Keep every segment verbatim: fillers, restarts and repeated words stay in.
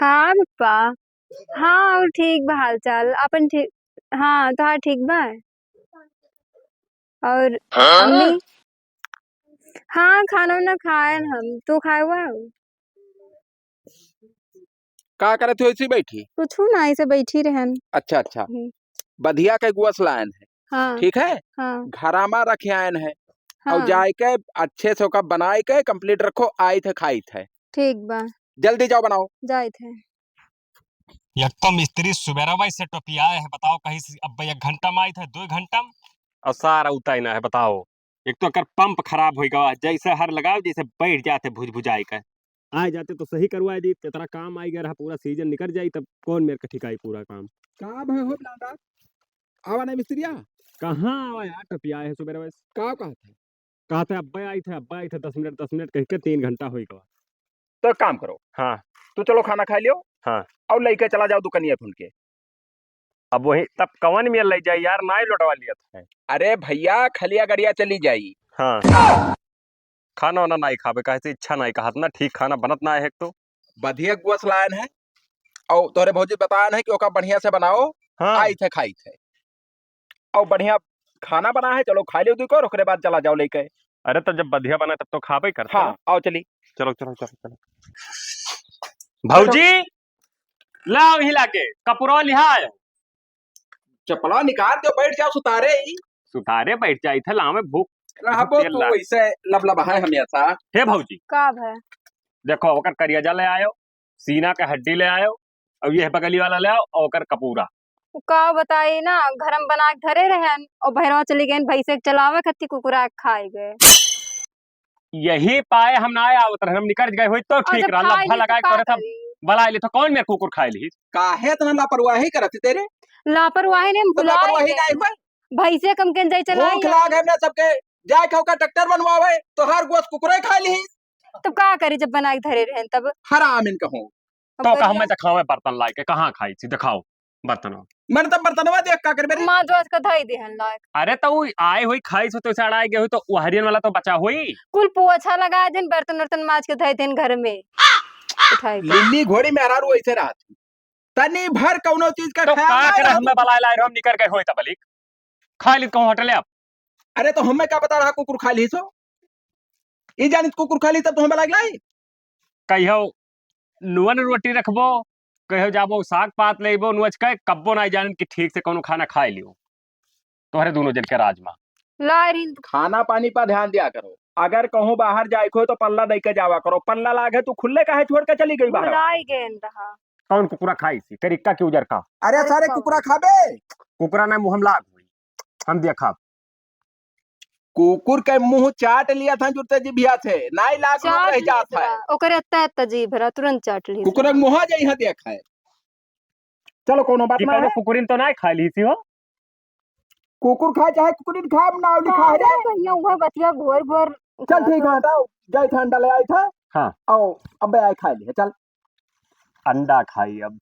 हाँ पप्पा। हाँ, और ठीक बा हाल चाल। अपन ठीक? हाँ, तोहार ठीक बा? और हाँ? अम्मी? हाँ, खाना उना खाएन हम। तू खाए हुआ? का करत हो ऐसी बैठी? कुछु ना, ऐसे बैठी रहन। अच्छा, अच्छा। हम्म। बधिया के गुआ से लायन है। हाँ। ठीक है? हाँ। घरा मा रखे आयन है। और हाँ। जाए के अच्छे से ओका बनाए के complete रखो, आइत है, खाइत है। ठीक बा। जल्दी जाओ, बनाओ। जाइत है। एक तो मिस्त्री सुबेरवा से टोपियाए है, बताओ, कहीं से अब एक घंटा में आइत है, दो घंटा में, और सारा उताई ना है, बताओ। एक तो एकर पंप खराब होई गवा, जैसे हर लगाओ, जैसे बैठ जाते भुजभुजाई के। आए जाते तो सही करवाए दी, तेतरा काम आई गया रहा, पूरा सीजन निकल जाई, तब कौन मेर के ठिकाई पूरा काम। का भय हो बिलांदा? आवा ना मिस्त्रिया? कहाँ आवा यार, टपिया है सुबेरे वैसे। का कहत है? कहत है, "अब्बे आई थे, अब्बे आई थे, दस मिनट, दस मिनट," कह के तीन घंटा होई गवा। तो एक काम करो। हाँ। तू चलो खाना खा लियो। हाँ। और लेके चला जाओ दुकनिया फुन के। अब वही तब कवन में ले जाई यार, नाई लौटवा लिया था। अरे भैया, खलिया गड़िया चली जाई। हाँ। खाना वाना नाई खाबे, काहे से इच्छा नाई कहत ना, ठीक खाना बनत ना है एक तो। बधिया गुआ से लायन है, और तोहरे भौजी बतायन है कि ओका बढ़िया से बनाओ, हाँ। आई थे खाई थे। और बढ़िया खाना बना है, चलो खा लियो दुई को, ओकरे बाद चला जाओ लेके। अरे तो जब बधिया बना तब तो खाबे करते हाँ, हैं। आओ चली। चलो, चलो, चलो, चलो। भौजी, लाओ हिला के, कपड़ा लिहाय। चपला निकाल दो, बैठ जाओ सुतारे ही। सुतारे बैठ जाई थे, लावे भूख रहबो तेल तू ला। वैसे लबलब है हमेशा। हे भौजी। का भय? देखो, ओकर करियाजा ले आयो, सीना के हड्डी ले आयो, और ये बगली वाला ले आओ, और ओकर कपूरा। उ का बताई ना, घर में बना के धरे रहन, और भैरवा चली गए भैंसे के चलावे खातिर, कुकुरा के खाए गए। यही पाए हम ना आवत रहन, हम निकल गए होई तो और ठीक जब रहा, खाए लब्बा ली तो लगाए का करे था, करी? बला ले तो कौन मेरे कुकुर खाए ली? काहे इतना लापरवाही करत ही तेरे? लापरवाही नहीं, हम तो भुला लापरवाही गए। नहीं हुआ? भैंसे कम के जाई चलाई भूख है। लाग है ना सबके, जाए खाओ का ट्रैक्टर बनवावे, तो हर गोस कुकुरे खा ली। तब का करी जब बना के धरे रहन तब? हराम इनका हो। अब तो करिया। कहाँ मैं दिखावे बर्तन लाए के, कहाँ खाई थी, दिखाओ बर्तन। मैंने तब बर्तनवा देख का करबे रे? माँ जो आज का धई देहन लायक। अरे तो उ आए हुई खाई से तो उसे अड़ाए गए हुई तो उ हरियन वाला तो बचा हुई। कुल पोछा लगा देन, बर्तन उर्तन माज के धई देन घर में। उठाए के। लिल्ली घोड़ी मेहरारू ऐसे रहत। तनी भर कौनो चीज का तो ख्याल का ना करे रहा। हमें बलाए लाए रहो, हम निकर गए होई तब बलिक। खा ली कहूँ होटल आप। अरे तो हमें का पता रहा कुकुर खा ली सो? ई जानित कुकुर खा ली तब तो हमें लाग लाई। कहियो नुअन रोटी रखबो, कहियो जाबो साग पात लेबो, नुअच के कब्बो ना जानित कि ठीक से कौनो खाना खाए लियो। तोहरे दोनों जन के राज मा। ला रिन। खाना पानी पर ध्यान दिया करो। अगर कहूँ बाहर जाए को तो पल्ला दे के जावा करो। पल्ला लागे तू खुले काहे छोड़ के चली गई बाहर? भुलाई गेन रहा। कौन कुकुरा खाई सी? तेरी का की उजर का? अरे अरे सारे कौन? कुकुरा खाबे। कुकुरा ना मुँह हम लाग हुई। हम देखा। कुकुर के मुँह चाट लिया था जुरते जिभिया से। नाई लाग लोग चाट रह ली जात है। तोरा। ओकरे अत्ता अत्ता जीभ रहा, तुरंत चाट ली। कुकुर के मुँह जाई है देख है। चलो कौनो बात कि ना कौनो है। कुकुरिन तो नाई खा ली थी हो। कुकुर खाए चाहे कुकुरिन खाए, नाव लिखा है रे। हाँ, कहियो उहे बतिया घोर घोर चल ठीक है, हटाओ, जाए थे अंडा ले आए थे। हाँ। आओ, अबे आए खा लिए, चल। अंडा खाई अब,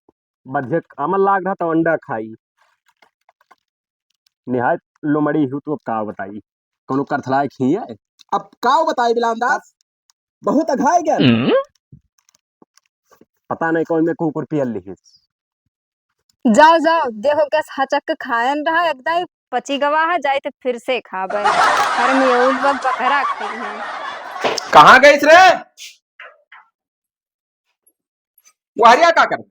बधिया अमल लाग रहा तो अंडा खाई। निहायत लोमड़ी हूँ तो अब का बताई, कौनो करथलाए खिए। अब का बताई बिलान दास, बहुत अघाई गया। हम्म। पता नहीं कौन में कुकुर पियल लिहिस। जाओ, जाओ, देखो कैसे हचक के खायन रहा, एकदम पची गवा है, जाए तो फिर से खाबे। घर में यही लोग बकरा खाई हैं। कहाँ गइस रे? वहरिया का कर?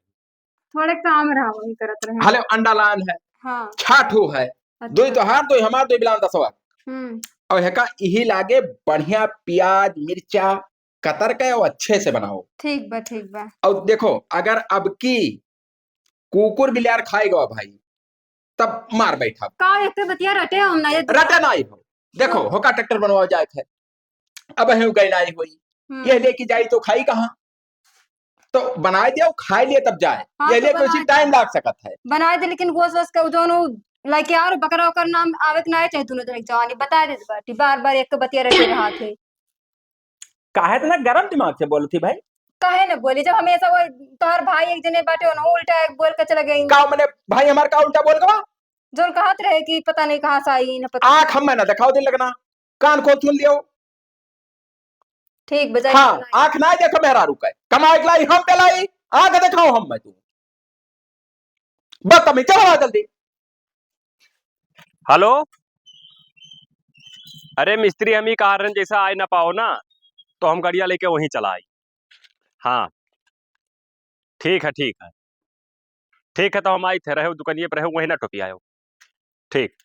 थोड़े काम रहा, वही करत रहे। हले अंडा लान है, हाँ। छाठू है, अच्छा। दोई तोहार, दोई हमार, दोई बिलान दसवा। हम्म। और हेका इही लागे बढ़िया प्याज, मिर्चा, कतर के और अच्छे से बनाओ। ठीक बा, ठीक बा। और देखो, अगर अब की कुकुर बिलार खाए गवा भाई, तब मार बैठा। का एक तो बतिया रटे हम ना, ये रटे ना ही हो। देखो, हाँ। होका ट्रैक्टर बनवा जाए थे, अब है गई ना ही हुई, हम्म। ये लेके जाई तो खाई कहाँ? तो बनाए दियो, खाए लिए तब जाए, हाँ, ये तो लेके उसी बनाए टाइम दे। लाग सकत है। बनाए दे, लेकिन गोस वोस के जौन उ लइके आ और बकरा ओकर नाम आवे के ना चाहे दोनों जने के जवानी बताए देत बाटी, बार बार एक बतिया रटे रहा थे। काहे इतना गरम दिमाग से बोलत ही भाई? काहे न बोली, जब हमेशा वो तोहर भाई एक जने बाटे, उन्हों उल्टा एक बोल के चले गई। का मने भाई हमार का उल्टा बोल गवा? जोन कहत रहे कि पता नहीं कहाँ से आई, न पता आँख नहीं। हमें ना दिखाओ दिन लगना, कान खोल सुन लियो। ठीक बजाय हाँ, सुनाई। आँख ना देखो मेहरारू का, कमाए के लाई हम पे लाई, आँख देखो हम मैं तू। बस तमी चलो आ जल्दी। हेलो, अरे मिस्त्री, हम ही कहा रहन, जैसा आए ना पाओ ना, तो हम गड़िया लेके वहीं चला आई। हाँ, ठीक है, ठीक है, ठीक है, तो हम आई थे, रहे दुकानिए पर रहे, वहीं ना टोपी आयो। ठीक।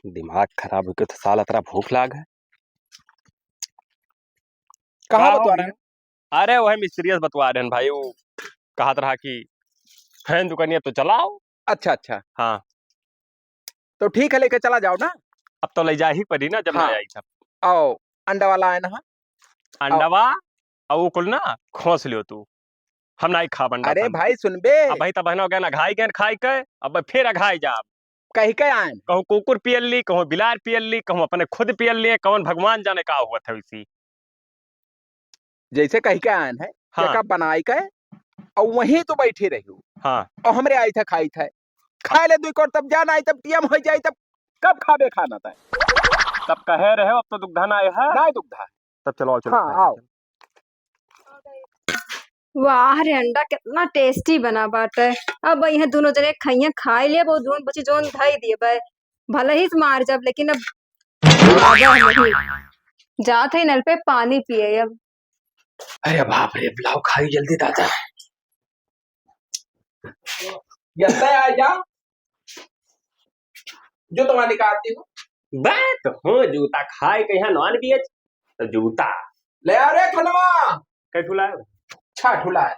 दिमाग खराब होके तो साला तेरा भूख लाग है। कहाँ का हो बतवा रहे गया? हैं? अरे, वही मिस्त्रियस बतवा रहे हैं भाई, वो कहत रहा कि है दुकानिया तो चलाओ। अच्छा, अच्छा। हाँ। तो ठीक है, लेके चला जाओ ना। अब तो ले जा ही पड़ी ना, जब ना हाँ। आई तब। आओ, अंडा वाला आए ना। अंडवा, आओ। और वो कुल ना खोस लियो तू। हम नाई खाब अंडा अरे खान। भाई, सुनबे। अब भाई तब है ना, हो गया ना, घाई गए खाई के, अब फिर अघाई जाब। कही के आएन। कहूँ कुकुर पियल ली, कहूँ बिलार पियल ली, कहूँ अपने खुद पियल ली, कौन भगवान जाने का हुआ था इसी। जैसे कही के आएन है, हाँ। एका बनाई के, और वहीं तो बैठी रही। हाँ। और हमरे आई था, खाई था। खाए ले दुई कोर, तब जान आई, तब टीएम हो जाई, तब कब खाबे खाना तय? तब कहे रहे, अब तो दुग्धा ना आए है। ना दुग्धा। तब चलो, आओ, चलो, हाँ, खाए आओ। चलो। वाह रे, अंडा कितना टेस्टी बना बाटे। अब यहाँ दोनों जने खाइए, खाए ले, वो जोन बची जोन धई दिए बे। भले ही से मार जब, लेकिन अब आवा नहीं। जात है नल पे पानी पिए अब। अरे बाप रे, बुलाओ, खाई जल्दी दादा। जल्दी आ जा। जो तुम्हारी निकालती हूँ। बात हो जूता खाए के यहाँ नॉन वेज, तो जूता। ले आ रे खनवा। कै ठुला है? छह ठुला है।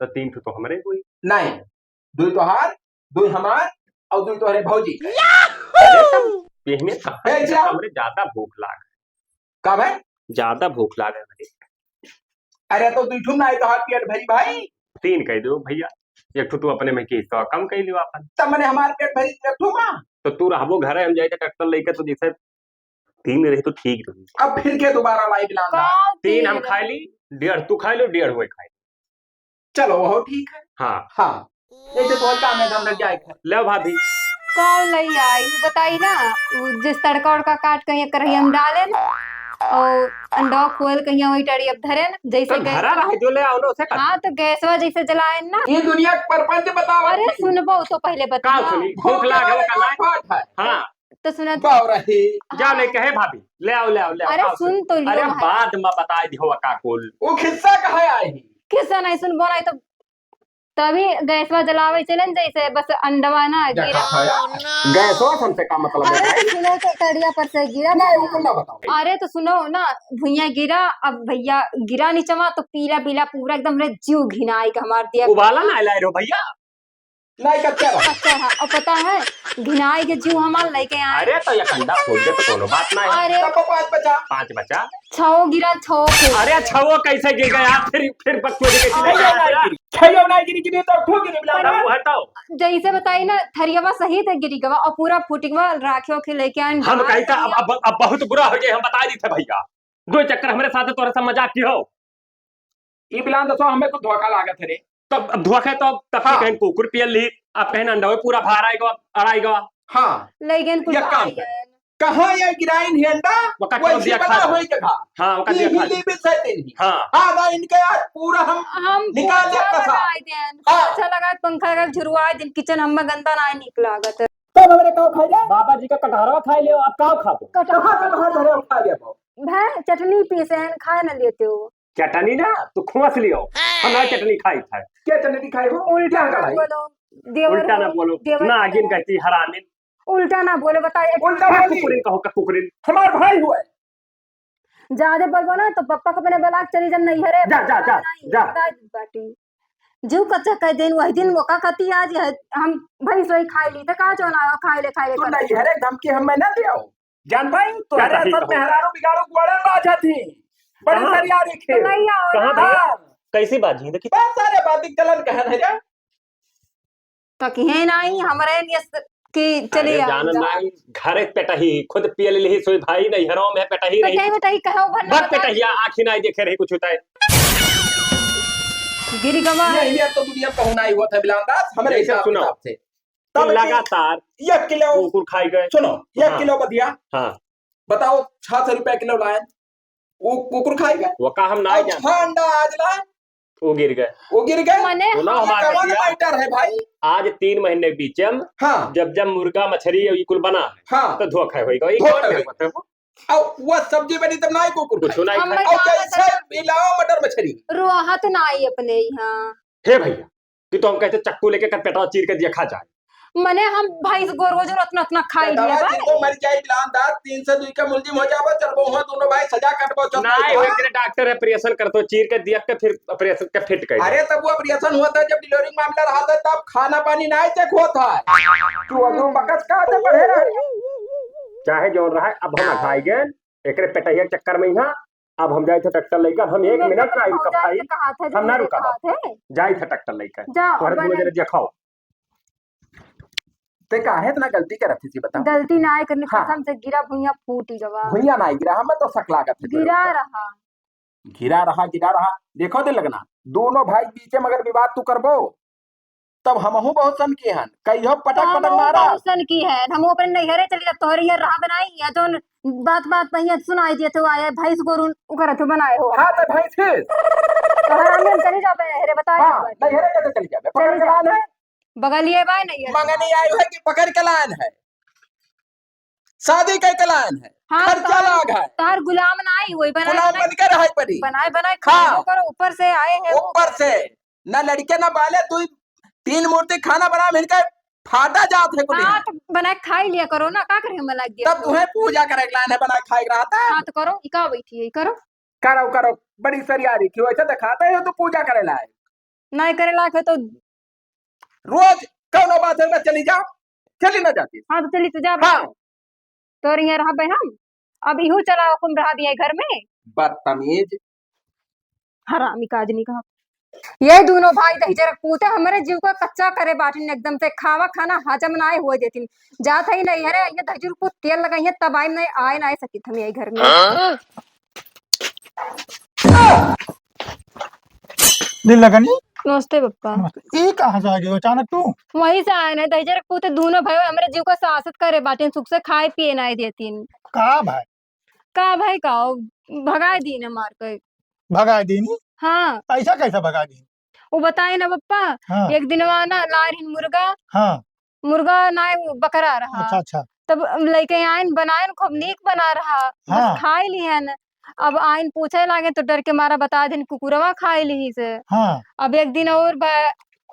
तो तीन ठो तो हमरे हुई। नहीं, दुई तोहार, दुई हमार और दुई तोहरे भौजी। अरे तब पहले कहाँ ए, जा। हमरे ज्यादा भूख लाग। का भाई? ज्यादा भूख लाग है भाई। अरे तो दुई ठो ना आई तोहार पेट भरी भाई। तीन कह दो भैया, एक ठो तू अपने में की तो कम कह लियो अपन। तब मने हमार पेट भरी एक ठो माँ। तो तू रहबो घर है, हम जाए ट्रैक्टर लेके तो जैसे तीन रही तो ठीक रही। अब फिर के दोबारा लाई बिलांदा? का तीन हम तीन? खा ली, डेढ़ तू खा लो, डेढ़ वो खा ली। चलो, वो ठीक है। हाँ। हाँ। जैसे तो काम है, हम लग जाए खाए। ले भाभी। कौन लई आई? बताई ना, उ जिस तड़का उड़का काट कहीं कढ़ैया में डाले न, और अंडा खोल कहीं वही टड़ी अब धरे न, जैसे तो गैस धरा रहे जो ले आओ ना, उसे कर। हाँ, तो गैसवा जैसे जलाए ना। ये दुनिया के परपंच बतावा अरे, थी। सुनबो तो पहले का बतावा। सुनी? भूख लाग है, वो का लाग? हाँ। तो सुनत बावरही। जाओ लेके है भाभी, ले आओ, ले आओ, ले आओ, अरे का सुन तो लियो अरे भाई। बाद में बताई दिहो का कुल। वो खिस्सा कहाँ आई? खिस्सा नहीं सुनबो नहीं तो तभी गैसवा जलावे चलन जैसे बस अंडवा ना गिरा। गैसवा से हमसे का मतलब है अरे भाई? तो सुनो तो तड़िया पर से गिरा नहीं, ना। वो कुल ना बताओ। अरे तो सुनो ना, भुइया गिरा, अब भैया गिरा नीचवा तो पीला पीला पूरा एकदम रे जीव घिनाई के हमार दिया। उबाला ना लाए रहो भैया। नहीं, कच्चा रहा। कच्चा रहा। और पता है, घिनाई के जीव हमार लेके आए। अरे, तो एक अंडा फोड़ दे तो कोनो बात ना है। अरे। तब पाँच बचा। पाँच बचा। छओ गिरा, छओ के। अरे, छओ कैसे गिर गया? फिर, फिर बकचोदी कैसे छओ गिर गया? नहीं गिरी। छओ नहीं गिरी, गिरी तो ठो गिरी बिलांदा। वो हटाओ। जैसे बताई ना, थरियावा सहित गिरी गवा और पूरा फूटी गवा राखे ओखे लेके आए। हम कही था, अब, अब, अब बहुत बुरा हो गया, हम बता दी थे भैया। दो चक्कर हमारे साथ तोरा सा मजाक की हो। ई बिलांदा सो हमें तो धोखा लागत है रे। तब, अब धोखा तो तब हाँ। कहीं कुकुर पियल ली, अब कहीं अंडा पूरा बाहर आएगा, अड़ाएगा। हाँ। लेकिन कुछ ये काम कर। कहाँ ये गिराइन है अंडा? वका वैसे टोप दिया बना खा। होई जगह। हाँ, वका दिया खा। ली भी सही नहीं। हाँ। आधा इनके आज पूरा हम हम निकाल दिया पोछा कसा। लगाए देन। हाँ। पोछा लगाए, पंखा लगाए, झुरवाए दिन, किचन हमें गंदा ना निक लागत है। तब हमरे का खाई ले? बाबा जी का कटहरवा खाई ले, अब का खाबो? कटहर कहाँ से कहाँ धरे उठा ले वो? भै, चटनी पीसे हैं, खाए ना लेते हो। चटनी ना, तू खोस लियो। हम ना चटनी खाई था। क्या चटनी खाई हो? उल्टा क्या ना खाई? बोलो, देवर उल्टा ना हो, बोलो। देवर ना, हो। आगिन कहती हरामिन। उल्टा ना बोलो, बताओ, एक उल्टा का बोली। कुकुरिन कहो, का कुकुरिन? हमार भाई हुआ है। ज्यादा बोलबो ना, तो पप्पा को अपने बुला के चली जब नहीं है रे, जा, जा, जा, नहीं, जा। बता दी बाटी। जो कच्चा कह देन, वही दिन वो का कहती आज है, हम भैंस वही खाई ली, तो का जो ना खाई ले, खाई ले तू करती। नहीं है रे, धमकी हमें ना दियो। जान भाई, तो क्या अरे तकलीफ सब हो? मेहरारू बिगाड़ू गोड़े बाजा थी। बड़ी कहाँ? सरियारी खेल। तो नहीं आओ कहाँ ना। भाई? हाँ। कैसी बाजी? देखी। बस सारे बात चलन कहन है रे। तो किहे नहीं, हमरे लिए स-, कि चली अरे आओ जान जा। नहीं, घरे पेटही, खुद पियल लिही सोई भाई, नहीं हराम है पेटही तो रही। पेटही, पेटही कहो भर ना बस बता। पेटहिया आँखी नहीं देखे रही कुछ होता है। गिरी गवा। नहीं, ये तो दुनिया में कहूँ नहीं हुआ था बिलांदास, हमें जैसे हिसाब सुनो, किताब से। तब लगातार एक किलो कुकुर खाई गए। सुनो, एक हाँ। किलो बधिया। हाँ। बताओ, छह सौ रुपया किलो लाए, वो कुकुर खाई गए। वो का हम ना और जान। छह अंडा आज लाए, वो गिर गए। वो गिर गए? मने सुनो, हम हमारे कौन भैया, matter है भाई? आज तीन महीने के बीच में हाँ। जब जब मुर्गा, मछरी और ये कुल बना है, हाँ। तो धोखा होइगा। ये धोखा कौन है होइगा। बताओ? और वो सब्जी बनी तब ना ही कुकुर कुछ खाए। ना ही हम खाए। और बताओ जैसे ना। मिलाओ मटर मछली। रोहा तो ना आई अपने यहाँ। हे भैया, कि तो हम कहते चक्कू लेके कर पेटवा चीर के दिया खा जाए। मने हम भैंस गोरू जो रत्न रत्न खाई लिए पेटवा बा। चीर को मर जाए, बिलान दांत तीन से दुई का मुलजिम हो जाबो, चलबो हुआ दोनों भाई सजा काटबो, चल ना भाई। हो, एकरे डॉक्टर operation करतो, चीर के दिया के फिर operation के fit कर दे। अरे तब वो operation हुआ था जब delivery मामला रहा था, तब खाना पानी ना check हुआ था। तू अजो बकस का तो पढ़े रहे। चाहे जौन रहा, अब हम अघाई गए, एकरे पेटहिया के चक्कर में यहाँ अब हम जाइत है ट्रैक्टर लेकर, हम एक मिनट ना रुकब भाई, हम ना रुकब। जाइत है ट्रैक्टर लेकर। जा, तोहरे दो जने दिखाओ। ते काहे इतना गलती करत थी, बताओ? गलती ना करनी, हाँ। कसम से गिरा भुइया फूटी गवा। भुइया ना गिरा, हमें तो शक लागत है। गिरा रहा। गिरा रहा, गिरा रहा। देखो दे लगना, दोनों भाई बीचे में अगर विवाद तू करबो, तब हमहू बहुत सन की हन, कहियो पटक पटक मारा। बहुत सन की है, हम अपने नैहरे चली जाब, तोहरे यहाँ रहा बनाई, या जौन बात बात में यहाँ सुनाई दिए थे, आए भैंस गोरू उकर थे बनाए हो। हाँ, तो भैंस के। तो हरामी हम चली जाबे नैहरे, बताए हाँ, नैहरे कैसे चली जाबे? पकड़ के लान है। बगलिए बाय नैहरे। मंगनी आई है कि पकड़ के लान है? शादी के लान है? हाँ, खर्चा लाग है। तार गुलाम ना आई, वही बनाए गुलाम बन के रहे पड़ी। बनाए बनाए हाँ। खाओ करो, ऊपर से आए हैं। ऊपर से। ना लड़के ना बाले, तू तीन मूर्ति खाना बना, मिलके फाटा जात है कुल हाँ, यहाँ। तो बना के खाई लिया करो ना, का करे हमें लग गया तब तो। तुम्हें पूजा करे के लान है, बना के खाए के रहता है। हाँ, तो करो, इका बैठी है, करो। करो, करो, बड़ी सरियारी की वैसे दिखाते हो तो पूजा करे लाए। नहीं करे लायक है तो रोज कौनो बात है, बस चली जाओ, चली ना जाती। हाँ, तो चली तो जा। हाँ। तोर यहाँ रहबे हम, अब इहू चलाओ, कुम रहा दिए घर में। बदतमीज। हरामी का आदमी कहा। ये दोनों भाई दहिजर पूते हमरे जीव को कच्चा करे बाटिन, एकदम से खावा खाना हजम ना हुए देतिन। जात है नैहरे, ये दहिजर को तेल लगाई है, तब आई नहीं, आए ना सकित हम यही घर में। हाँ? दिल लगनी? नमस्ते पप्पा। नमस्ते। ई कहाँ से आ गयो अचानक तू? वहीं से आए ना, दहिजर पूते दोनों भाई हमरे जीव को सासत करे बाटिन, सुख से खाए पिए ना देतिन। का भाई? का भाई का, भगाए दीन मार के। भगाए दीन? हाँ। ऐसा कैसा भगाए दीन? वो बताए ना पप्पा, हाँ। एक दिन वहाँ ना लाए रहिन मुर्गा। हाँ। मुर्गा ना, वो बकरा रहा। अच्छा, अच्छा। तब लइके आइन, बनाइन, खूब नीक बना रहा। बस हाँ। खाए लिहन। अब आइन पूछे लागे तो डर के मारा बता दिन कुकुरवा खाए लिहिस। हाँ। अब एक दिन और बा-,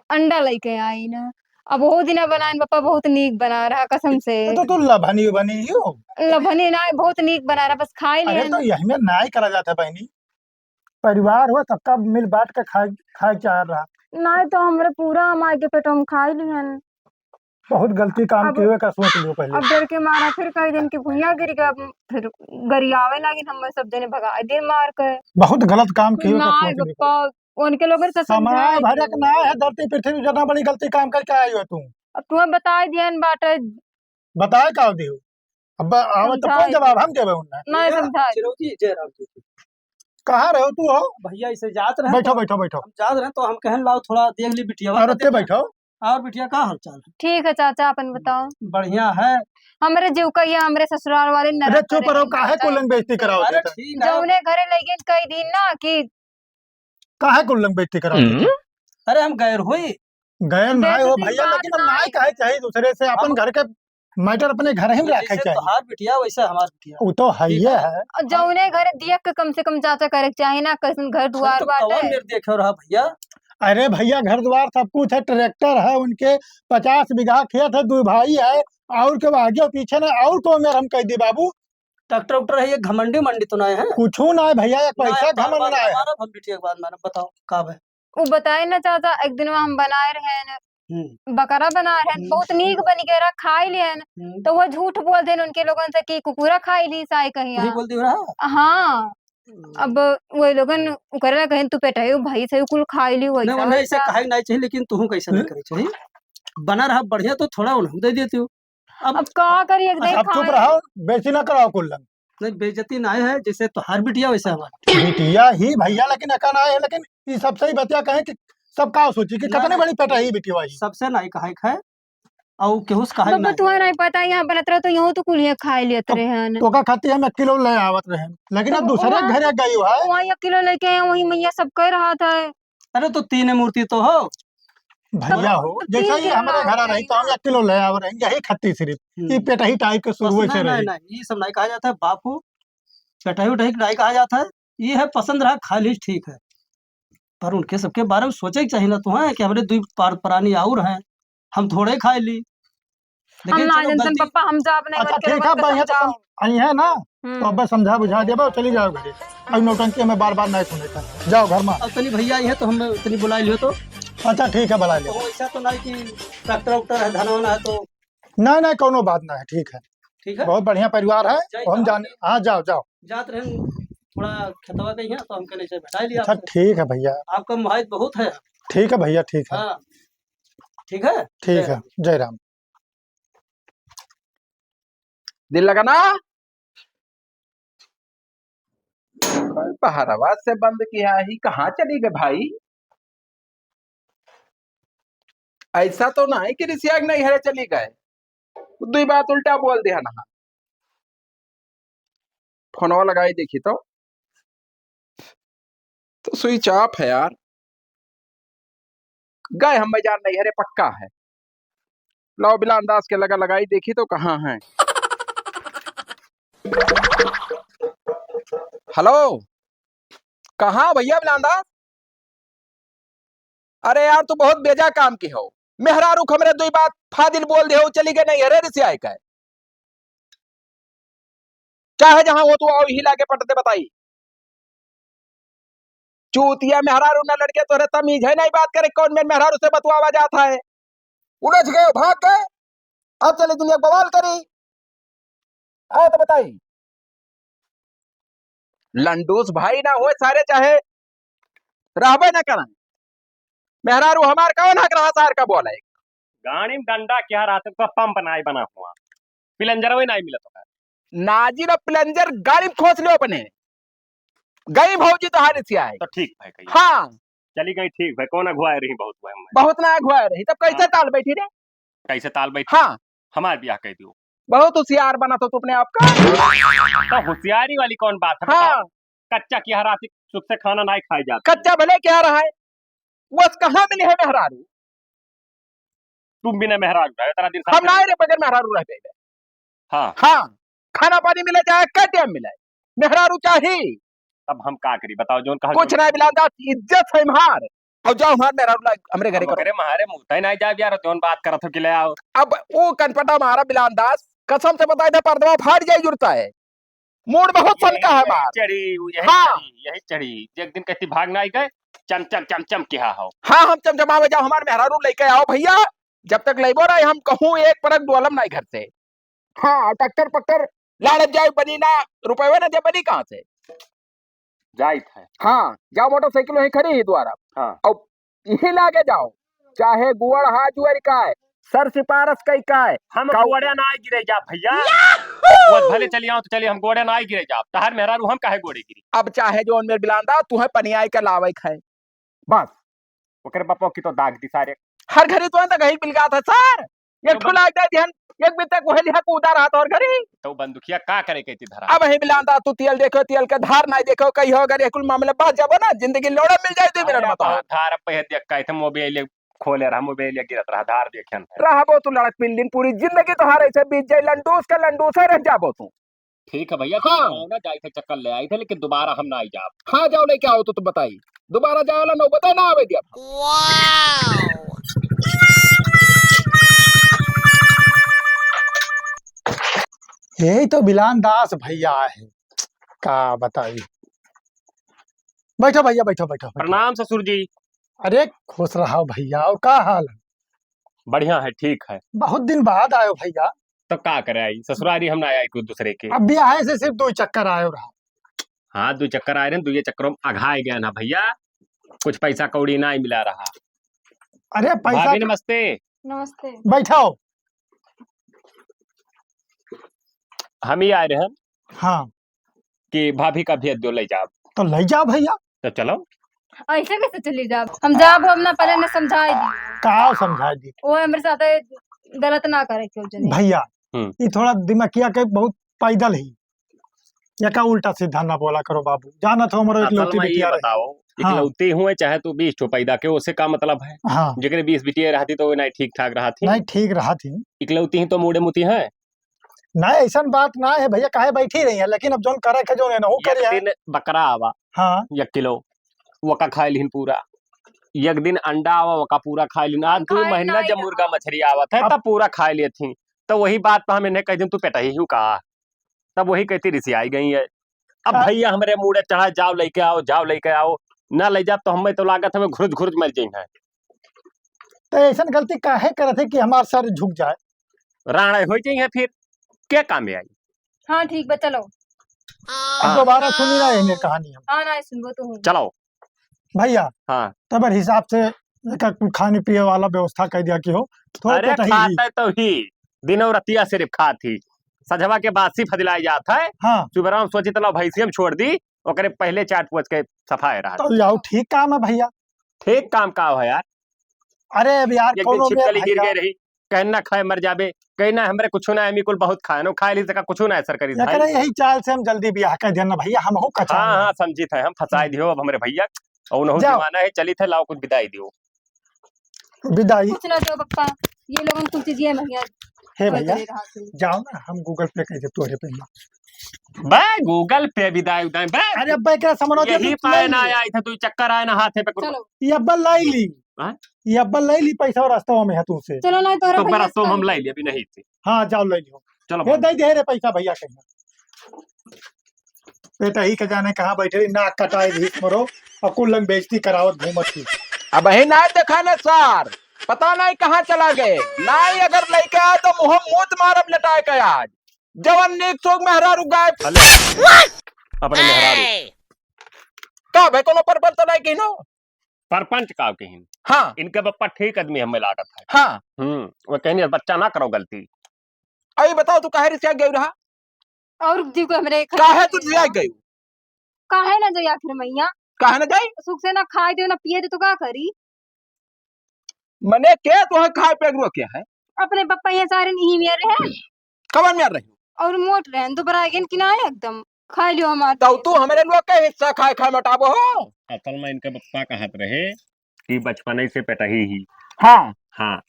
अंडा लइके आइन। अब वो दिना बनाइन पप्पा बहुत नीक बना रहा कसम से। तो, तो, तो लभनी बनी हो। लभनी ना, बहुत नीक बना रहा, बस खाए अरे लिहन। तो यही में नाई करा जाता बहनी। परिवार हो, सबका मिल बांट के खाए, खाए के चाह रहा। नाहीं तो हमरे पूरा माई के पेट हम खाई लिहन। बहुत गलती काम अब, किए का सोच लियो पहले। अब डर के मारा फिर कई दिन की भुइयां गिर गया, अब फिर गरियावे लागिन, हम सब जने भगाए दिन मार के। बहुत गलत काम किए का नाहीं सोच लियो। पप्पा, उनके लोगन से समय समझाए भरे के ना है, धरती पृथ्वी जितना बड़ी गलती काम करके आई हो तू। अब तुम्हें बताए दियन बाटे। बताए का दियो? अब ब-, आवे तो कौन समझाए। जवाब हम देवे उन्हें? नहीं भैया, समझाए। चिरौंजी, जय राम जी। कहाँ रहो तू हो? भैया, इसे जात रहे बैठो, तो बैठो, बैठो। हम जात रहे तो हम कहन लाओ थोड़ा देख ली बिटिया। अरे, ते बैठो। और बिटिया का हाल चाल है? ठीक है चाचा, अपन बताओ। बढ़िया है। हमरे जीव का ये हमरे ससुराल वाले नरक अरे चुप रहो, काहे कुलंग बेइज्जती कराओ अरे देता? ठीक है। जौने घरे लइगेन कई दिन ना कि काहे कुलंग बेइज्जती कराओ देता? अरे हम गैर होई। गैर ना हो बेइज्जती भैया, बात लेकिन हम ना नाई है। कहे चाही दूसरे से, अपन अब घर के matter अपने घर ही में रखे जैसे चाही। तोहार बिटिया वैसे हमार बिटिया। वो तो है ठीक ही है। है। और जौने घर दिया के कम से कम चाचा करे के चाही ना, कैसन घर अरे दुआर तो बाटे। कौन मेर देखे रहा भैया? अरे भैया, घर द्वार सब कुछ है, tractor है उनके, पचास बीघा खेत है, दो भाई है, और के आगे और पीछे ना, और को मेर हम कह दी बाबू? Tractor उक्टर है, ये घमंडी मंडी तो ना है? कुछू ना है भैया, एक ना, पैसा एक बार, घमंड बार ना है। मारब हम बिटिया के बाद मारब, बताओ का भाई? वो बताए ना चाचा, एक दिन हम बनाए रहे न, हम्म। बकरा बनाए रहे न, हम्म। बहुत नीक बनी के रहा, खाई लिहन। हम्म। तो वो झूठ बोल देन उनके लोगन से कि कुकुरा खाई ली साई कहीं तू ही यहाँ। बोल दियो रहा? हाँ। हम्म। अब वो लोगन उकरे ला कहें, "तू पेटाई हो, भाई से कुल खाई ली, नहीं, वैसा उन्हें ऐसे वैसा।" कहे नहीं चाहिए, लेकिन तू कैसे नहीं हम्म। करे चाहिए? बना रहा बढ़िया तो थोड़ा उन्हें दे देती हो। अब अब का करी, एक अच्छा, दिन अब चुप खाए। रहो, बेइज्जती ना कराओ कुल लंग। नहीं, बेइज्जती ना है, जैसे तोहार बिटिया वैसे हमार। बिटिया ही भैया, लेकिन एका ना है, लेकिन ई सबसे ही बतिया कहे कि सब का सोची कि ना, कितनी नहीं। बड़ी पेटा ही बिटिया ही। सबसे नहीं कहे है, और केहू से कहे बब्बा, नहीं। तुम्हें नहीं पता, यहाँ बनत रहो तो यहाँ तो कुल ये खाए लेत तो, रहे हैं। तो का खाती हम एक किलो ले आवत रहे, लेकिन अब तो दूसरे वहाँ, घरे गई है। वहाँ एक किलो लेके आए, वही मैया सब कह रहा था। अरे तो तीन मूर्ति तो हो। भैया हो, तो जैसे तीन ही हमारे घर आ रही तो हम एक किलो ले आवे रहे, यही खत्ती सिर्फ। हम्म। ये पेटही टाइप के बस शुरू नहीं, से नहीं, रही। नहीं, ये सब नहीं कहा जाता है बापू, पेटही उटही नहीं कहा जाता है। ये है पसंद रहा, खा ली, ठीक है। पर उनके सबके बारे में सोचे के चाहिए ना तो है कि हमरे दुई पार प्राणी और हैं, हम थोड़े खाए ली। हम लेकिन ना चलो जानतन गलती पप्पा, हम जाब नहीं अच्छा, मन करे ठीक है, बस बढ़िया तो जाओ। तुम आई है ना, तो हम्म। अब बस समझा बुझा देबो, चली जाओ घरे। अब नौटंकी हमें बार-बार नहीं सुने का। जाओ घर में। अब तनी भैया आई है तो हम तनी बुला लियो तो। अच्छा, ठीक है, बुला लियो। तो ऐसा तो नहीं कि ट्रैक्टर उक्टर है, धनवान है तो। नहीं, नहीं, कोनो बात नहीं है, ठीक है। ठीक है? बहुत बढ़िया परिवार है, जय हम जान, राम। हाँ, जाओ, जाओ। जात रहन थोड़ा खेतवा गई है तो हमके नहीं से भेटाई लिया अच्छा, आपसे। ठीक है भैया। आपका मुहायत बहुत है। ठीक है भैया, ठीक है। हाँ। ठीक है? ठीक जय है, राम। जय राम। दिल लगा ना? कल बहरवा से बंद किया ही, कहाँ चली गए भाई? ऐसा तो नहीं कि रिसिया के नैहरे चली गए, दुई बात उल्टा बोल दिया ना। फोनवा लगाई देखी तो, तो स्विच ऑफ है यार। गए हम बाजार नैहरे पक्का है। लाओ बिलान दास के लगा लगाई देखी तो कहाँ है। हेलो, कहाँ भैया बिलान दास? अरे यार, तू बहुत बेजा काम की हो। मेहरारू क हमरे दुई बात फाजिल बोल दे हो, चली गए नैहरे रिसियाई का। चाहे जहाँ हो तू आओ, ही लागे पट दे बताई। चूतिया मेहरारू न लड़के, तोरे तमीज है नहीं बात करे, कौन मेरे मेहरारू से बतुआवा जात है? उलझ गए, भाग गए, अब चली दुनिया बवाल करी। आओ तो बताई, लंडूस भाई ना होए सारे, चाहे रहबे ना करन। मेहरारू हमार कौन हक रहा सार का बोले? गाड़ी में डंडा क्या रहते, तो पंप नाई बना हुआ, प्लंजर वही नाई मिलत होगा। नाजिर प्लंजर गाड़ी में खोस लो अपने। गई भौजी तोहार से आए। तो ठीक भाई कही। हाँ। चली गई ठीक भाई, कौन अगुआ रही बहुत भाई मैं। बहुत ना अगुआ रही, तब कैसे हाँ। ताल बैठी रे? कैसे ताल बैठी? हाँ। हमार ब्याह कह दियो। बहुत होशियार बना तो तू अपने आप का। तो होशियारी वाली कौन बात है हाँ। बताओ? कच्चा की हराती सुख से खाना नहीं खाई जाता। कच्चा भले क्या रहा है, बस कहाँ मिले है मेहरारू? तुम बिना मेहरारू रहे इतना दिन हम साथ ना रे बगैर मेहरारू रह गए। हाँ। हाँ, खाना पानी मिले चाहे कटे मिले, मेहरारू चाही। तब हम का करी बताओ, जोन कहा कुछ जोन ना बिलान दा, इज्जत है हमार। और जाओ हमार मेहरारू ला हमरे घरे हम करो। अरे मारे मुंह तय नहीं जाब यार, जोन बात करत हो कि ले आओ। अब वो कनपटा मारा बिलान दास, कसम से बताई था पर्दवा फाट जाई जुरता है। मूड बहुत यही, सनका है यही मार। चढ़ी, यही हाँ। चढ़ी, यही चढ़ी। एक दिन कहती भाग ना आई गए, चम, चम, चम, चम किहा हो। हाँ, हम चमचमावे जाओ, हमार मेहरारू लेके आओ भैया। जब तक लेबो रहे, हम कहूँ एक परक डोलम नाई घर से। हाँ, ट्रैक्टर पक्टर लाड़त जाए, बनी ना, रुपये ना दे, बनी कहाँ से? जाइत है। हाँ, जाओ मोटरसाइकिल वहीं खड़ी ही द्वारा। हाँ। और यही लागे जाओ, चाहे गुआड़ हाथ जुआरी का है, सर सिफारस कई का है। हम का- गोड़े ना गिरे जा भैया। वो भले चली आओ तो चली, हम गोड़े ना गिरे जा। तहार मेहरारू हम काहे गोड़े गिरी? अब चाहे जो उनमें बिलांदा, तुम्हें पनियाई के लावे खाए। बस। ओकरे बापो की तो दाग दी सारे। हर घड़ी तो अंत कहीं बिलगात है सर। एक तो ठो बन- लाग दे दिहन, एक बित्ते को हेलिया कूदा रहा तो हर घड़ी। तो बंदुकिया का करे के थी धरा? अब ही बिलांदा तू तेल देखो, तेल के धार नहीं देखो, कहीं हो अगर ये कुल मामले बात जाबो ना, जिंदगी लोड़ा मिल जाए दो मिनट अरे में तो। बहुत धार पे है देख का, इथे मोबाइल खोले रहा, मोबाइल गिरत रहा, धार देखन है। रहबो तू लड़क पिल्लिन, पूरी जिंदगी तोहार ऐसे बीत जाए, लंडूस का लंडूस है रह जाबो तू। ठीक है भैया, हाँ। तुम आओ ना, जाए थे चक्कर ले आए थे, लेकिन दोबारा हम ना आई जाब। हाँ, जाओ लेके आओ तो तुम बताई, दोबारा जाए वाला नौबत ना आवे दिया। यही तो बिलान दास भैया है, का बताई। बैठो भैया, बैठो, बैठो, बैठो। प्रणाम ससुर जी। अरे खुश रहो भैया, और का हाल है? बढ़िया है, ठीक है। बहुत दिन बाद आयो भैया। तो का करे आई, ससुरारी हम ना आई कोई दूसरे के। अब ब्याह से सिर्फ दो चक्कर आयो रहा। हाँ, दो चक्कर आए रहे, दो ये चक्करों में अघाए गया ना भैया, कुछ पैसा कौड़ी ना ही मिला रहा। अरे पैसा भाभी नमस्ते। नमस्ते। बैठो। हम ही आए रहे। हाँ। कि भाभी का भेज दो, ले जाओ। तो ले जाओ भैया। तो चलो। ऐसे कैसे चली जाओ? हम जाब, हम ना पहले ने समझाई दी। का समझाई दी? वो हमरे साथे गलत ना करे क्यों जने। भैया, हम्म। ये थोड़ा दिमागिया के बहुत पैदल ही। एका उल्टा सीधा ना बोला करो बाबू, जानत हो हमरो असल इकलौती में ये बिटिया रही। बताओ, हाँ। इकलौती हुए चाहे तू बीस ठो पैदा के, ओसे का मतलब है? हाँ। जेकरे बीस बिटिया रहती तो वो नहीं ठीक ठाक रहत ही। नहीं ठीक रहत ही। इकलौती ही तो मूड़े मुती है। नहीं, ऐसन बात ना है भैया, काहे बैठी रही है, लेकिन अब जौन करे के जौन है ना, वो एक करिए। दिन बकरा आवा, हाँ। एक किलो, वका खाए लिहिन पूरा। एक दिन अंडा आवा, वका पूरा खाए लिहिन। आज दो खाए महीना ना जब ही मुर्गा रहा। मछरी आवत है, अब तब पूरा खाए लेत ही। तो वही बात पर हम इन्हें कह दिन, "तू पेटही हूँ का?" तब वही कहती रिसियाई गई है। अब हाँ। भैया हमरे मूड़े चढ़ा, "जाओ लेके आओ, जाओ लेके आओ।" ना ले जाब तो हमें तो लागत हमें घुरुच घुरुच मर जाई है। तो ऐसन गलती काहे करत है कि हमार सर झुक जाए? राणे हो जाई है फिर, के काम में आई? हाँ, ठीक बा, चलो। अब हाँ। दोबारा सुनी ना इन्हें कहानी हम। हाँ, ना सुनबो तो हूँ। चलो। भैया, हाँ। तब हिसाब से एकर कुल खाने पिए वाला व्यवस्था कर दिया कि हो, थोड़ा अरे, पेट ही ही। खाते तो ही, दिनों रतिया सिर्फ खात ही। सझवा के बासी फदिलाए जात है। हाँ। सुबह हम सोची, "तला भैंसी हम छोड़ दी, ओकरे पहले चाट पोछ के सफाए रहा।" तो यार, ठीक काम है भैया। ठीक काम का है यार? अरे अब यार, एक दिन कौनो छिपकली मेल गिर भैया। गए रही, कहन ना खाए मर जाबे, कहन ना हमरे कुछ ना, एमी कुल बहुत खाए, नो खाए ली सका, कुछ ना असर करी एकरे भाई। यही चाल से हम जल्दी बियाह कर देना भैया, हम हो कचा हाँ, में। हाँ, समझित है, हम फंसाए हम्म। दियो अब हमरे भैया, और उनहु जाओ। जमाना है, चलित है, लाओ कुछ बिदाई दियो। बिदाई। कुछ ना दो बप्पा, ये लोगन कुल चीज ये महिया हे भैया, करे रहा तू। जाओ ना, हम Google Pay कर दे तोरे पे। बे, Google Pay बिदाई उदाई, बे। अरे अब्बा, एकरा समझ यही तू पाए ले ना ली। आई था, तू चक्कर आए ना हाथे पे कुल। चलो। ये अब्बा लाई ली। हाँ? ये अब्बा लाई ली पैसा और रास्ता में है तू से। चलो ना, तोरा तो भैया रास्ता से हम लाई ली, अभी नहीं थी। हाँ, जाओ ले लियो। चलो ये भाई। दे दे रे पैसा भैया कहीं। बेटा ही के जाने कहाँ बैठे रही, नाक कटाए भी मरो, और कुल लंग बेइज्जती करावत घूमत थी। अब ही ना देखा ना सार, पता नहीं कहाँ चला गए। नहीं अगर लेके आए तो मुँह मूत मारब लटाए के आज। जवन नीक सोग मेहरारू गायब। हेलो। अपने मेहरारू। का भाई कोनो परपंच तो नहीं किनो? परपंच का किन? हाँ। इनके बप्पा ठीक आदमी हमें लागत है। हाँ। हम्म, वो कहनी बच्चा ना करो गलती। अभी बताओ तू काहे रिसिया गई रहा? और जी को हमरे काहे तू रिसिया गई? काहे ना जाई आखिर मैया? काहे ना जाई? सुख से ना खाए दे, ना पिए दे तो का करी? मने के तोहे खाए पे रोके है? अपने पप्पा ये सारे नहीं मेरे हैं। कवन में रही? और मोट रहन, दुबरा गेन कि ना एकदम। खा लियो हमार तब तू हमरे लोग के हिस्सा खाए खाए मोटाबो हो। असल में इनके पप्पा कहत रहे कि बचपने से पेटही ही। हाँ। हाँ।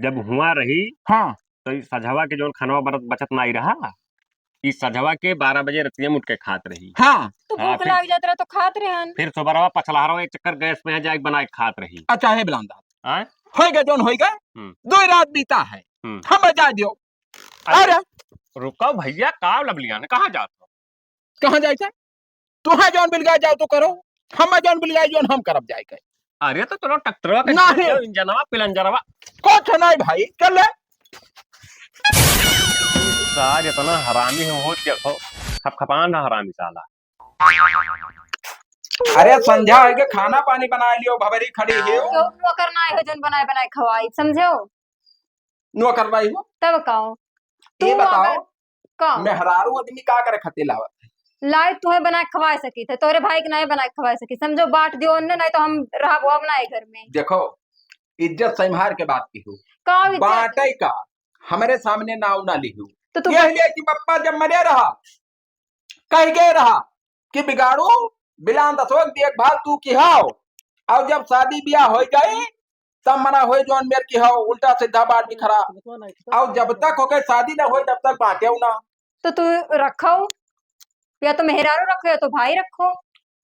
जब हुआ रही, हाँ। तो ई सझवा के जौन खनवा बरत बचत नाई रहा, ई सझवा के बारह बजे रतिया में उठ के खात रही। हाँ। तो हाँ, भूख फिर लाग जात रहा तो खात रहन। फिर सुबरवा पछलहरवा एक चक्कर गैस पे जाके बनाए खात रही। अच्छा है बिलांदा। आय? होइगा जौन होइगा, हम्म। दो रात बीता है। हम्म। हम जा दियो। अरे, अरे। रुको भैया, का लबलियान, कहाँ जात हो? कहाँ जाए के? तुहे जौन बिलगाए जाओ तो करो, हम जौन बिलगाए जौन हम करब जाए के। अरे तो चलो ट्रैक्टरवा के नहीं। इंजनवा, पिलंजरवा। कुछ नहीं भाई, चल ले। सार इतना हरामी हो, हो देखो, खपखपान ना हरामी साला। अरे संझा होइगा, खाना पानी बना लियो, भभरी खड़ी हो। क्यों नौकर ना हो जौन बनाए बनाए खवाई, समझो? नौकर भाई हो। तब का हो? ये तू बताओ, अगर का? मेहरारू आदमी का करे खातिर लावत है? लाए तुहे बनाए खवाए सकी थे, तोरे भाई के नहीं बनाए खवाए सकी, समझो बांट दियो उनने, नहीं तो हम रहबो अब ना घर में। देखो, इज्जत संभार के बात की हो। का इज्जत? बांटे का, हमरे सामने नाव ना लिहू। तो तू ये लिए कि पप्पा जब मरे रहा, कह गए रहा कि बिगाड़ू, बिलान दसोक देखभाल तू किहाओ, और जब शादी ब्याह हो जाई, तब मना होई जौन मेर किहाओ, उल्टा सीधा बात भी खरा। और जब तक होके शादी ना होई, तब तक बांटेउ ना। तो तू रखो, या तो मेहरारू रखो, या तो भाई रखो।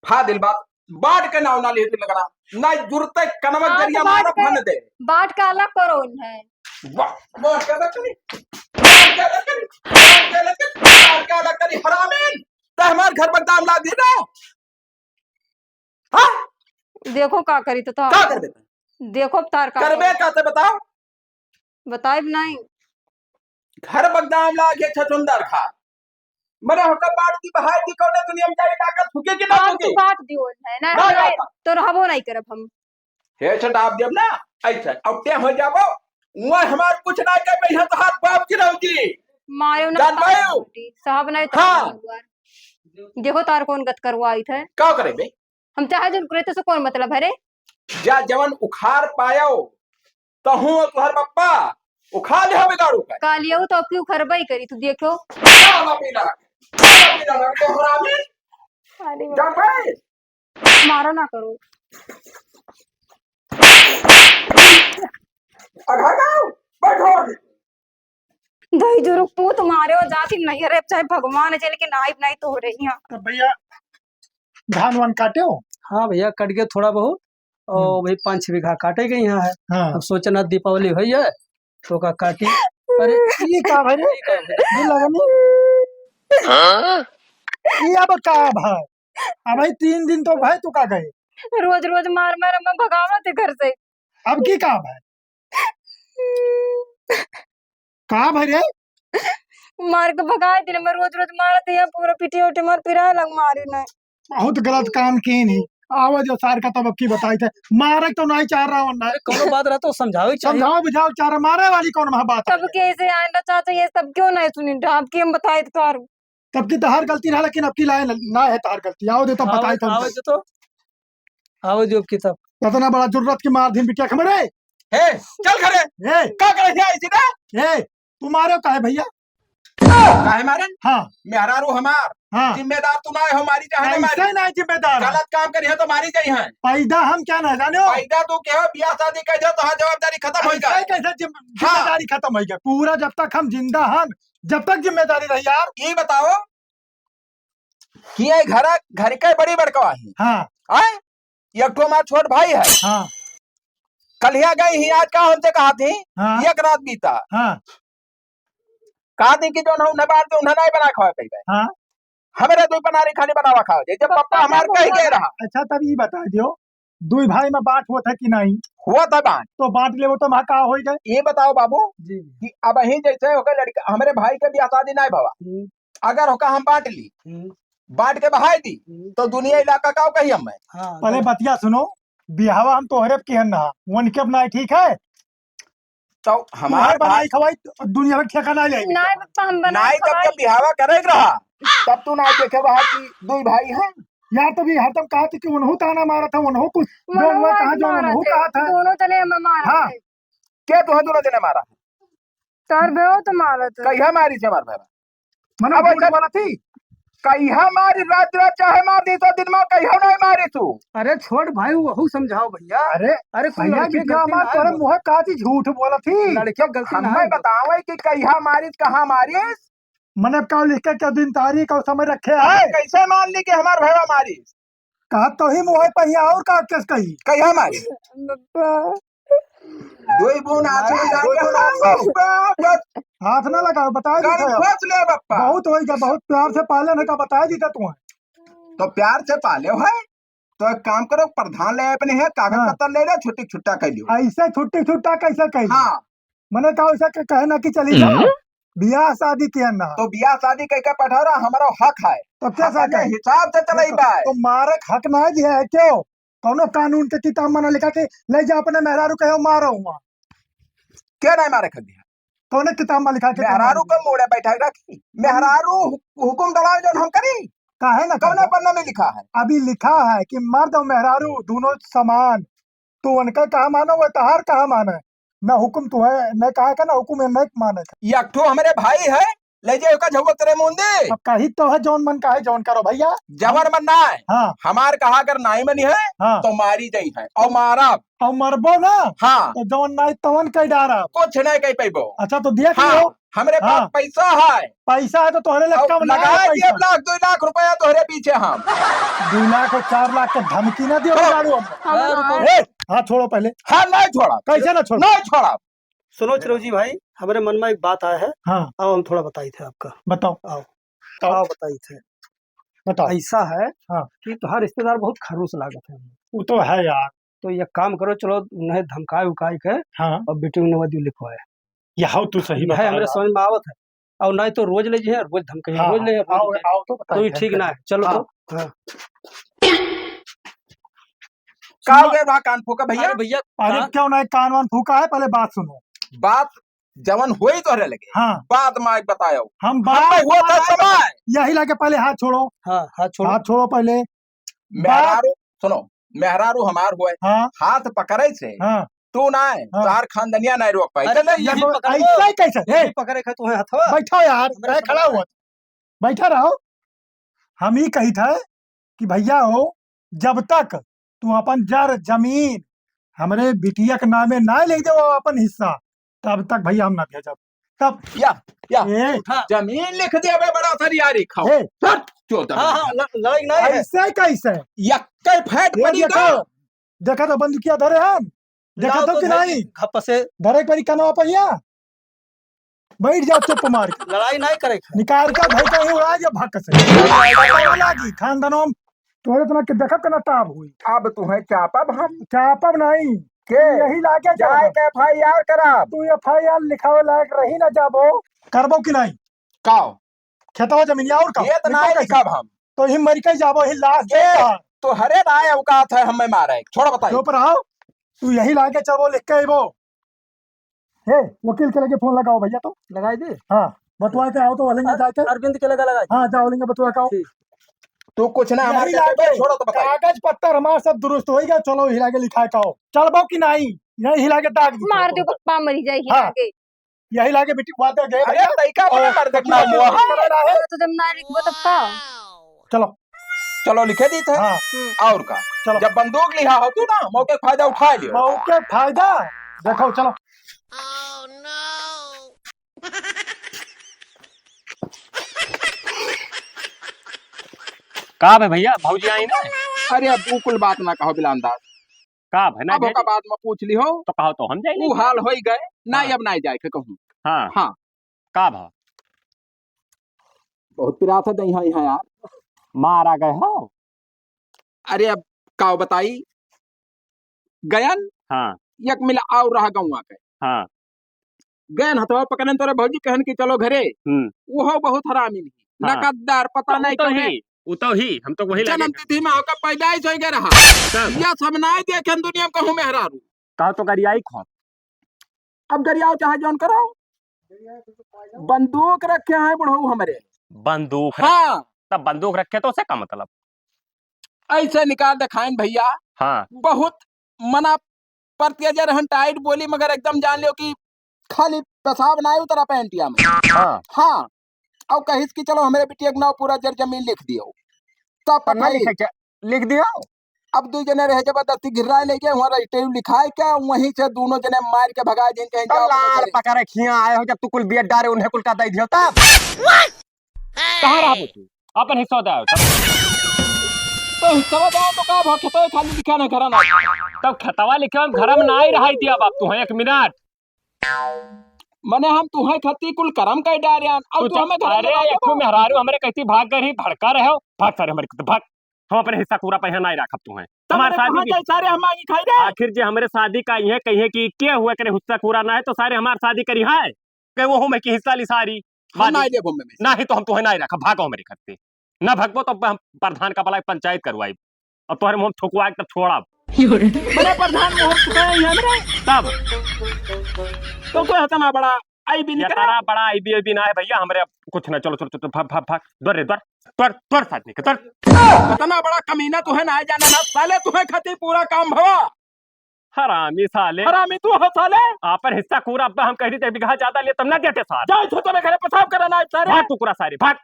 फादिल बात, बांट के नाव ना लेते लगना, ना जुरते कनवा हाँ, जरिया तो बांट मारा के, भन दे। बांट के अलग करो उन्हें। वाह, बांट के अलग करी, बांट के अलग करी, बांट के अलग करी, बांट के अलग करी, हरामीन, ते हमार घर बदनाम ला दी ना। हाँ? देखो का करी तो, तो का करबे? देखो तार का करबे करी। का ते बताओ? बताइब नहीं। घर बदनाम लागे छछुंदर खा। मने होकर बांट दी, बहार दी, कौने दुनिया में जाई, ताकत फूके कि ना हाँ, फूके? तो बांट दियो है ना, ना, ना, ना। तो रहबो नहीं करब हम। हे से डाब देब ना, ऐसे, अब टेम हो जाबो, वह हमार कुछ ना कर, मैं यहाँ तो हाथ बाप की रहूंगी। मायो ना जान तार पायो? टूटी, साहब नहीं तो हाँ। एक बार। देखो तार कौन गत करवाई थे। का करे बे? हम चाहे जौन करे, तो से कौन मतलब है रे? जा जवन उखाड़ पायो, तहूँ और तुहर पप्पा उखाड़ ले हो बिगाड़ू का। कालियो तो अबकी उखरबई करी, तू देखो। का बाप रे ना? अरे जा भाई। मारा ना करो। अघा जाओ, बैठो अभी। दही जुरुक पूत मारे हो जाती नहीं रे, चाहे भगवान है, लेकिन आइब नहीं तो हो रही है। तो भैया, धान वान काटे हो? हाँ भैया, कट गया थोड़ा बहुत, और हम्म। वही पाँच छह बीघा काटे गए यहाँ है। हाँ। अब सोचना दीपावली भैया, तो का काटी। अरे, ये का भाई रे? ये का भाई? ये लगा नहीं। हाँ? ये अब का भाई? अब भाई तीन दिन तो भाई तू का गए? रोज रोज मार मार हमें भगावत है घर से। अब की का भाई? का भाई रे? मार के भगाए दिन में रोज रोज मारत है, पूरा पिटी उठी मार पिराए लग मारी नहीं। बहुत गलत काम की नहीं। आवा जो सार का तब की बताई थे, मारे तो नहीं चाह रहा हूँ ना। अरे, कोनो बात रहा तो समझावे के चाहिए। समझाओ बुझाओ चाह रहा, मारे वाली कौन महा बात है? तब कैसे आए ना चाचा, ये सब क्यों नहीं सुनी? आपकी हम बताए तो तारू। तब की तहार गलती रहा, लेकिन अब की लाए ना है तहार गलती। आओ दे तब आवे, बताई था आवे उनसे। दे तो, आवे जो अब की तब। इतना बड़ा जरूरत की मार दिन बिटिया खमरे। ए, चल घरे। ए। का करे है इसी ना? ए, तू मारे काहे भैया? काहे मारन? हाँ। मेहरारू हमार। हाँ। जिम्मेदार तू ना हो, मारी चाहे ना मारी। कैसे ना जिम्मेदार है? गलत काम करी है तो मारी जाई है। पैदा हम क्या ना जाने हो? पैदा तू क्या, बियाह शादी कर जा तो हाँ जवाबदारी खत्म हो ऐसे जाए। कैसे जिम-, हाँ। जिम्मेदारी खत्म हो गई? पूरा जब तक हम जिंदा हन, जब तक जिम्मेदारी रही यार। ये बताओ कि ये घर, घर के बड़ी बड़कवा ही। हाँ। आए? एक ठो हमार छोट भाई है। हाँ। कलिया गई ही, आज का हमसे कहा थी, हाँ। एक रात बीता। हाँ। कहा थी कि जो ना उन्हें बाहर के उन्हें नहीं बना खावे पइबे। हाँ। हमरे दुई पनारी खाली बनावा खावे जाए। जब तो पप्पा हमार कह गए रहा। अच्छा, तब ये बता दियो, दुई भाई में बांट होत है कि नहीं? होत है बांट। तो बांट लेबो तो वहाँ का होई गए? ये बताओ बाबू जी। कि अब ही जैसे होकर लड़का, हमरे भाई के बियाह शादी नहीं भवा, हम्म। अगर होका हम बांट ली, हम्म। बांट के बहाई दी, हम्म। तो दुनिया इलाका का कही हम मैं? हाँ, पहले गलत। बतिया सुनो, बिहावा हम तोहरे अब किहन ना, उनके अब ना ठीक है। तो हमार तोहरे बनाई भाई खवाई दुनिया में ठेका ना ले। नाई पप्पा, हम बनाई नाई, जब खवाई। जब बिहावा करे के रहा, तब तू ना देखे रहा कि दुई भाई हैं। यार, तभी हरदम कहा थी कि उन्हों ताना मारा था, उन्हों कुछ, जो उन्हों उन्हों आज कहा, जो मारा उन्हों थे, कहा था। दोनों जने हमें मारा हाँ। थे। क्या तुम्हें दोनों जने मारा? तार भेवा तो मारा था। कहिया मारी से हमार भेवा? मने अब झूठ अच्छा बोला थी। कहिया मारी, रात रात चाहे मार दी तो दिन में कहिया नहीं मारी तू। अरे छोड़ भाई, वहू समझाओ भैया। अरे अरे कोई भैया, लड़के बिटिया गलती हमार ना तोरे हो। मुँह का थी झूठ बोला थी। लड़के गलती ना हमें हो। बतावे कि कहिया मारिस, कहाँ मारिस? मने का लिख के क्या दिन तारीख और समय रखे अरे है? कैसे मान ली कि हमार भैया मारिस? कहा तो ही मुँह पे ही और का केस कही? कहिया मारिस? बप्पा। दो ही बूंद आंसू अरे, निकाल दो के ही बूंद आंसू। बस, बस। हाथ ना लगाओ, बता दी गाड़ी था। खोस ले बप्पा। बहुत होई गया, बहुत प्यार से पाले ना का बता दी था तुम्हें। तो प्यार से पाले है, तो एक काम करो, प्रधान ले अपने है, कागज हाँ। पत्तर ले ले, छुट्टी छुट्टा कर लियो। ऐसे छुट्टी छुट्टा कैसे कर लियो? हाँ। मने का ऐसा के-, कहे ना कि चली जाओ, हम्म। बियाह शादी किया ना। तो बियाह शादी कह के पठा रहा, हमारा हक है। तो कैसा हक के हक है? हिसाब से चलई तो, बा। तो मारे के हक ना दिया है क्यों? कौनो कानून के किताब में ना लिखा कि ले जा अपने मेहरारू कहो मारो हुआ। क्या नहीं मारे खा दिया? कौने किताब में लिखा कि मेहरारू को मोड़े बैठा रखी? मेहरारू हु-, हुकुम डलावे जौन हम करी? काहे ना कौने करबो? पन्ना में लिखा है? अभी लिखा है कि मर्द और मेहरारू दोनों समान। तू उनका कहा मानो, वो तहार कहा माने। ना हुकुम तू है, न कहा का, ना हुकुम है, न माने का। ये एक ठो हमरे भाई है, ले जाए ओका झउआ तेरे मुंह दे। अब कही तो है, जौन मन का है, जौन करो भैया। जबर मन ना है। हाँ। हमार कहा अगर नाई मनी है, हाँ। तो मारी जाई है। और मारा। और मरबो ना, हाँ। तो जौन नाई तवन कह डारा। कुछ नहीं कह पैबो। अच्छा, तो दिया हाँ। कि हो? हमरे पास हाँ। पैसा है। पैसा है तो तोहरे और लक्का में ना लगा है दिए पैसा। लाख, दो लाख रुपया तोहरे पीछे हम। दो लाख और चार लाख के धमकी ना दियो, हाँ। गाड़ू हम। हाँ, रुको। ए, हाथ छोड़ो पहले। हाँ, नहीं छोड़ा। कैसे ना छोड़ो? नहीं छोड़ा। सुनो चिरौजी भाई, हमरे मन में एक बात आया है। हाँ। आओ हम थोड़ा बताई थे आपका। बताओ। आओ। बताओ। आओ बताई थे। बताओ। ऐसा है हाँ। कि तोहार रिश्तेदार बहुत खड़ूस लागत है। वो तो है यार। तो ये काम करो, चलो उन्हें धमकाए उकाए के हाँ। और बेटी उन्हें वदी लिखवाए। यह तू सही यह बता हमरे रहा। समझ में आवत है। और नहीं तो रोज ले जी है, रोज धमकाई, हाँ, रोज ले, रोज आओ, ले। आओ तो बताइए, तो ये ठीक ना है, चलो हाँ। तो। हाँ। का हो गया वहाँ कान फूका भैया? अरे भैया, अरे का- क्यों नहीं कान वान फूका है, पहले बात सुनो। बात जवन होई तोहरे लगे। हाँ। बात माइक बतायो। हम बात हमें हुआ था समय। यही लगे पहले हाथ छोड़ो। हाँ, हाथ छोड़ो। हाथ छोड़ो पहले। मेहरारू, सुनो, मेहरारू हमार हुए। हाँ। हाथ पकड़े से हाँ। तू ना है, हाँ। तोहार खानदनिया नहीं रोक पाई। अरे चले, यही जब पकड़ो। ऐसा ही कैसे? यही ए, पकड़े के तुम्हें हथवा। बैठो यार, हमरे मैं खड़ा हुआ। बैठा रहो। हम ई कहित है कि भइया हो, जब तक तू अपन जर जमीन हमरे बिटिया के नामे ना लिख देबो अपन हिस्सा, तब तक भइया हम ना भेजब। तब या, या, ए। उठा। जमीन लिख दिया बे, बड़ा सरियारी खाओ। ए। हट, चोदन। हाँ, हाँ, ल-, लड़ाई नहीं है। ऐसे कैसे? यक्के फैट ये पड़ी देखो, का? देखा तो बंदूकिया धरे हम, देखा लाओ तो तो कि भाई नहीं? घप से। धरे के पड़ी कनवा पहिया। बैठ जाओ चुप मार के। लड़ाई नहीं करे के। निकाल का भाई कहीं उड़ा जा भक से। लागी खानदानों में तोरे इतना के देखब के ना ताब हुई। अब तुम्हें चापब हम। चापब नहीं। के? यही लागे जाए चापब। के एफ आई आर कराब। तू एफ आई आर लिखावे लायक रही ना जाबो। करबो कि नहीं? काओ? खेतवा जमीनिया और का? ये तो लिखबो नहीं कैसे? लिखब हम। तो ही मर के जाबो, ही लाश ये देता। तो हरे राय औकात है हमें मारे। छोड़ बताई। चुप रहो। तू यही लागे चलबो लिख के अइबो। हे, वकील के लगे फोन लगाओ भइया तो। लगाई दे। हाँ, बतवा के आओ तो वहीं अर-, जाके। अरविंद के लगे लगाई। हाँ, जाओ वहीं बतवा के आओ। ठीक। तू कुछ ना हमारे यही लागे, छोड़ो तो बताई। कागज पत्तर हमार सब दुरुस्त होइगा, चलो हिला के लिखा के आओ। चलबो कि नहीं? यही हिला के दाग दी मार चलो। दो, पप्पा मरी जाए हिला हाँ। के। यही लागे बेटी बात है, अरे भइया। तैका अपने और मर्द के नाम हुआ। तो जब ना लिखबो तब का? चलो। चलो लिखे दी थे। हाँ। हम्म। और का? चलो। जब बंदूक लिहा हो तू ना, मौके के फायदा उठा लियो। मौके के फायदा? देखो, चलो। का बे भइया, भौजी आई ना? अरे अब उ कुल बात ना कहो बिलान दास। का भे, ना अब ओका भेजी? बाद में पूछ लिहो। तो कहो तो हम जाई उ नहीं। हाल होई गए, ना हाँ। अब ना जाए के कहूँ। हाँ। हाँ। का भा? बहुत पिरात है दही है यार। मारा गए हो? अरे अब का बताई, गयन हाँ। एक मिला और रहा गौवा के। हाँ। गयन हथवा पकड़न तोरे भौजी कहन कि चलो घरे। हम्म। वो बहुत हरामी नहीं। हाँ। नकददार पता तो नहीं उ तो कौन है। ही, उ तो ही, हम तो वही लगे। जन्म तिथि में होकर पैदाइश हो गया रहा। तब? या सब नाई देखेन दुनिया में कहूँ मेहरारू। कहा तो गरियाई कौन? अब गरियाओ चाहे जौन करो। बंदूक रखे हैं बुढ़ऊ हमरे। बंदूक रखे? हाँ। तब बंदूक रखे तो उसे का मतलब? ऐसे निकाल दिखाइन भइया। हाँ। बहुत मना परतिया जे रहन टाइट बोली, मगर एकदम जान लियो कि खाली पेशाब ना उतरा पैंटिया में। हाँ। हाँ। और कहिस कि चलो हमरे बिटिया के नाव पूरा जर जमीन लिख दियो। तब तब ना पठाई। लिखे के, लिख दियो। अब दुइ जने रहे जबरदस्ती घिर्राए लेके वहाँ रजिस्ट्री लिखाए के वहीं से दोनों जने मार के भगा दिन कहीं तो जाओ लाल अपने घरे। पकड़े खिया आए हो, जब तू कुल बियट डारे उन्हें कुल का दे दियो तब। कहाँ रहबो तू? अपन हिस्सा दे आओ तब। तो हिस्सा दे आओ तो का भा खेतवा खाली लिखा ना घरा ना। तब खेतवा लिखे हम घरा में ना ही रहाई दिया बाप तू है एक मिनट। मने हम तुहे खती कुल करम कइ डारे हन, अउर तू तू हमें चा-, घरा में अरे, डाल एक ठो देबो? मेहरारू हमरे कहती भाग गई रही, भड़का रहे हो, भाग सारे हमरे कहती, भाग। हम अपने हिस्सा पूरा पैसा नाहीं राखब तुहे। तब हमार मने शादी कहाँ की जाए सारे हम मांगी खाई रे? आखिर जे हमरे शादी का इहे कहिए कि के हुआ करे हिस्सा पूरा ना है, तो सारे हमार शादी करी है। के वो हमें की हिस्सा ली सारी। हम बाजी। नाहीं लेबो हमें में से। नाहीं तो हम तुहे नाहीं राखब, भागो हमरे घर से। ना भगबो तो हम प्रधान का बुलाए पंचायत करवाई। अब तोहरे मुंह में थुकवा के तब छोड़ब। बड़े प्रधान मुंह में थुकाए हैं हमरे। तब? तो कोई हतना बड़ा आईबी ये निकला। तारा बड़ा आईबी, आईबी ना है भइया, हमरे अब कुछ ना, चलो, चलो, चलो, भाग, भाग, भाग, दौड़ रे, दौड़, दौड़, दौड़ साथ निकल, दौड़। इतना बड़ा कमीना तुहे ना जाना ना, साले तुहे खातिर पूरा काम भवा। हरामी साले। हरामी तू हो साले। आपन हिस्सा पूरा अब हम कह दी, एक बीघा ज्यादा लिए तब ना देते सार। जाओ, झूठो में घरे पेशाब करना है सारे। भाग कुकुरा सारे, भाग।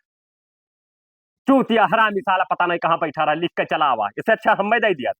चूतिया हरामी साला पता नहीं कहाँ बैठा रहा, लिख के चला आवा। इससे अच्छा हम मैं दे दिया।